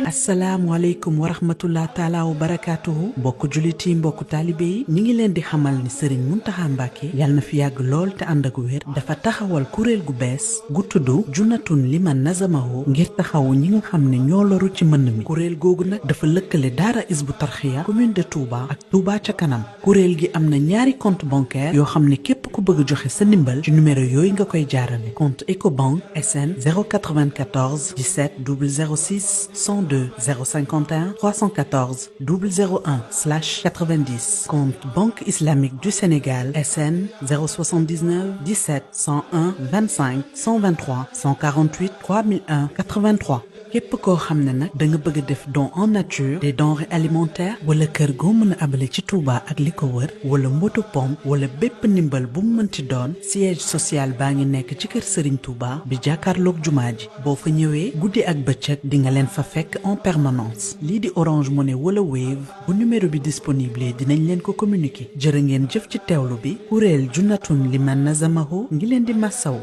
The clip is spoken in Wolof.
asalaamaaleykum wa rahmatullah taala wa barakaatuhu mbokku jullit yi mbokku taalibe yi ñi ngi leen di xamal ni sëriñ Muntaxa Mbàkke yal na fi yàgg lool te ànd ak wér dafa taxawal kuréel gu bees gu tudd Junatun Liman Nazamahu ngir taxawu ñi nga xam ne ñoo loru ci mbënn mi kuréel googu nag dafa lëkkale daara Hizbu Tarxiya commune de Touba ak Touba ca kanam kuréel gi am na ñaari compte bancaire yoo xam ne képp ku bëgg joxe sa ndimbal ci numéro yooyu nga koy jaarale compte Ecobank SN 094 17 006 102 051 314 001/90 compte Banque islamique du Sénégal SN 079 17 101 25 123 148 3001 83 képp koo xam ne nag da nga bëgg a def don en nature des denrées alimentaires wala kër goo mën a abale ci Touba ak li ko wër wala moto pompe wala bépp ndimbal bu mu mënti doon siège social baa ngi nekk ci kër Serigne Touba bi jàkkaarloog jumaa ji boo fa ñëwee guddi ak bëccëg di nga leen fa fekk en permanence lii di Orange Money wala Wave bu numéro bi disponible dinañ leen ko communiquer jërë ngeen jëf ci teewlu bi kuréel Junatun Liman Nazamahu ngi leen di massaw